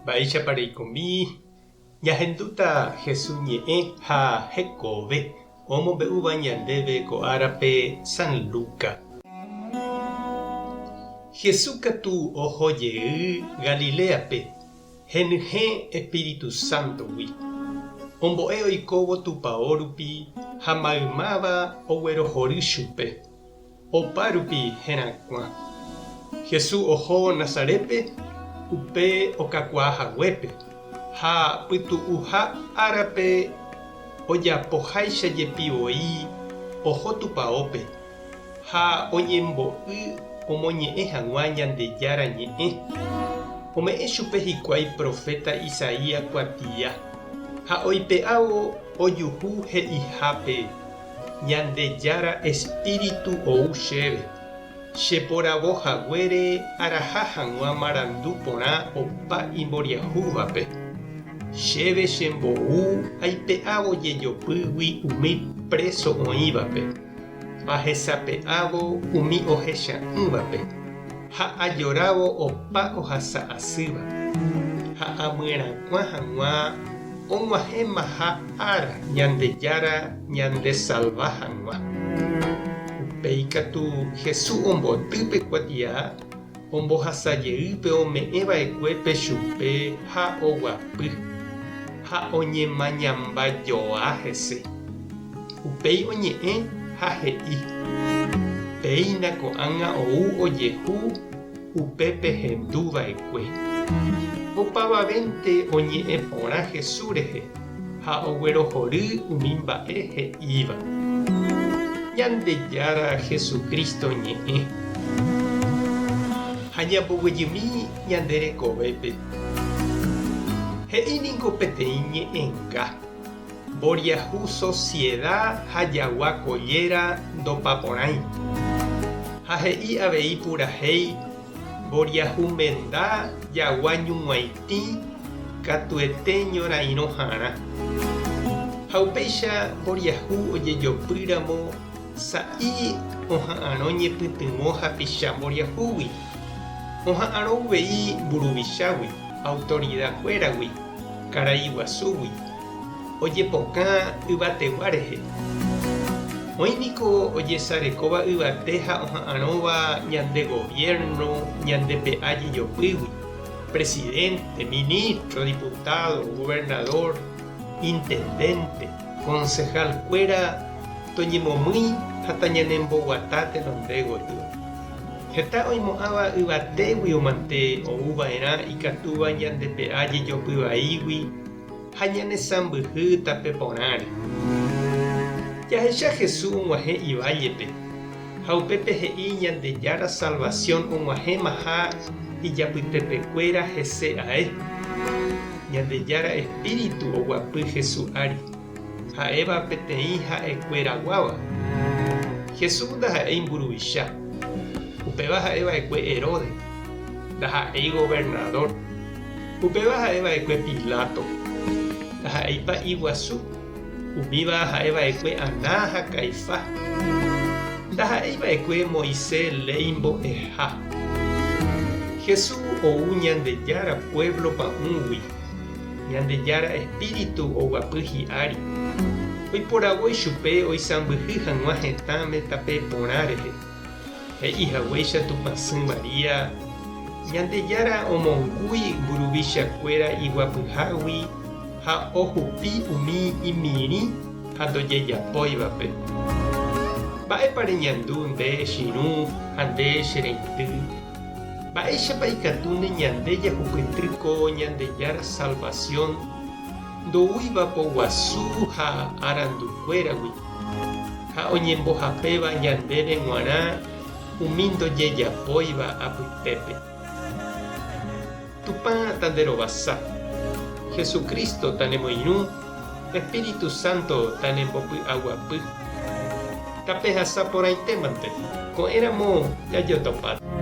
Mba'éichapa reikomi ñahendúta Jesús ñe'ẽ ha hekove omombe'úva ñandéve ko árape San Luca. Jesús katu oho jey Galiléape henyhẽ Espíritu Sántogui. Ombo'e oikóvo tupao rupi ha maymáva oguerohory chupe. Opa rupi herakuã. Jesús oho Nazarétpe, upe okakuaa haguépe, ha pytu'uha árape ojapoháicha jepi voi oho tupaópe ha oñembo'y omoñe'ẽ hag̃ua Ñandejára Ñe'ẽ. Ome'ẽ chupe hikuái proféta Isaías kuatia, ha oipe'ávo ojuhu he'ihápe, Ñandejára Espíritu ou chéve, che poravo haguére araha hag̃ua marandu porã opa imboriahúvape. Chéve chembou aipe'ávo jejopýgui umi préso oĩvape, ahesape'ávo umi ohecha'ỹvape, ha ajorávo opa ohasa asýva, ha amyerakuã hag̃ua og̃uahẽmaha ára Ñandejára ñandesalva hag̃ua. Upéi katu Jesús omboty pe kuatia, ombohasa jey pe ome'ẽ va'ekuépe chupe ha oguapy, ha oñemañamba joa hese. Upéi oñe'ẽ ha he'i, Péina ko'ág̃a ou ojehu upe pehendu va'ekue. Opavavénte oñe'ẽ porã Jesús rehe ha oguerohory umi mba'e he'íva. Ñandejára Jesucristo ñe'ẽ. Ha ñamboguejymi ñande rekovépe. He'i ningo peteĩ ñe'ẽnga, Mboriahu sosieda ha jagua kolléra ndopaporãi. Ha he'i avei purahéi mboriahu menda jagua ñug̃uaitĩ katuete ñorairõharã. Ha upéicha mboriahu ojejopýramo sa'i oha'arõ ñepytyvõ hapicha mboriahúgui, oha'arõ uvei mburuvichágui, autoridakuéragui, karai guasúgui, ojepokã yvategua rehe. Oĩ niko ojesarekóva yvate ha oha'arõva ñande gobierno ñande pe'a jejopýgui, presidente, ministro, diputado, gobernador, intendente, concejal kuéra toñemomýi ha tañanemboguata tenonde gotyo. Heta oimo'ãva yvatégui omante ou va'erã ikatúva ñande pe'a jejopy vaígui ha ñanesãmbyhy tape porãre. Jahecha Jesús og̃uahẽ ivállepe, ha upépe he'i Ñandejára salvasión og̃uahẽmaha ijapytepekuéra hese ae. Ñandejára espíritu oguapy Jesús ári, ha'éva peteĩ ha'ekueraguáva. Jesús ndaha'éi mburuvicha, upéva ha'e va'ekue Herodes, ndaha'éi governadór. Upéva ha'e va'ekue Pilato, ndaha'éi pa'i guasu, umíva ha'e va'ekue Aná ha Caifás, ndaha'éi va'ekue Moisés léi mbo'eha. Jesús ou Ñandejára puévlo pa'ũgui, Ñandejára espíritu oguapy hi'ári, oiporavo ichupe oisãmbyhy hag̃ua hetãme tape porã rehe. He'i haguéicha Tupãsy María, Ñandejára omongúi mburuvichakuéra iguapyhágui ha ohupi umi imirĩ ha ndojejapóivape. Mba'épa reñandu nde chirũ ha nde che reindy? Mba'éichapa ikatúne ñande jahupyty ko Ñandejára salvasión ndoúiva poguasu ha arandukuéragui? Ha oñembohapéva ñandéve g̃uarã umi ndojejapóiva apytépe. Tupã tanderovasa, Jesucristo tanemoirũ, Espíritu Santo tanembopy'aguapy. Tapehasa porãitémante, ko'ẽramo jajotopáta.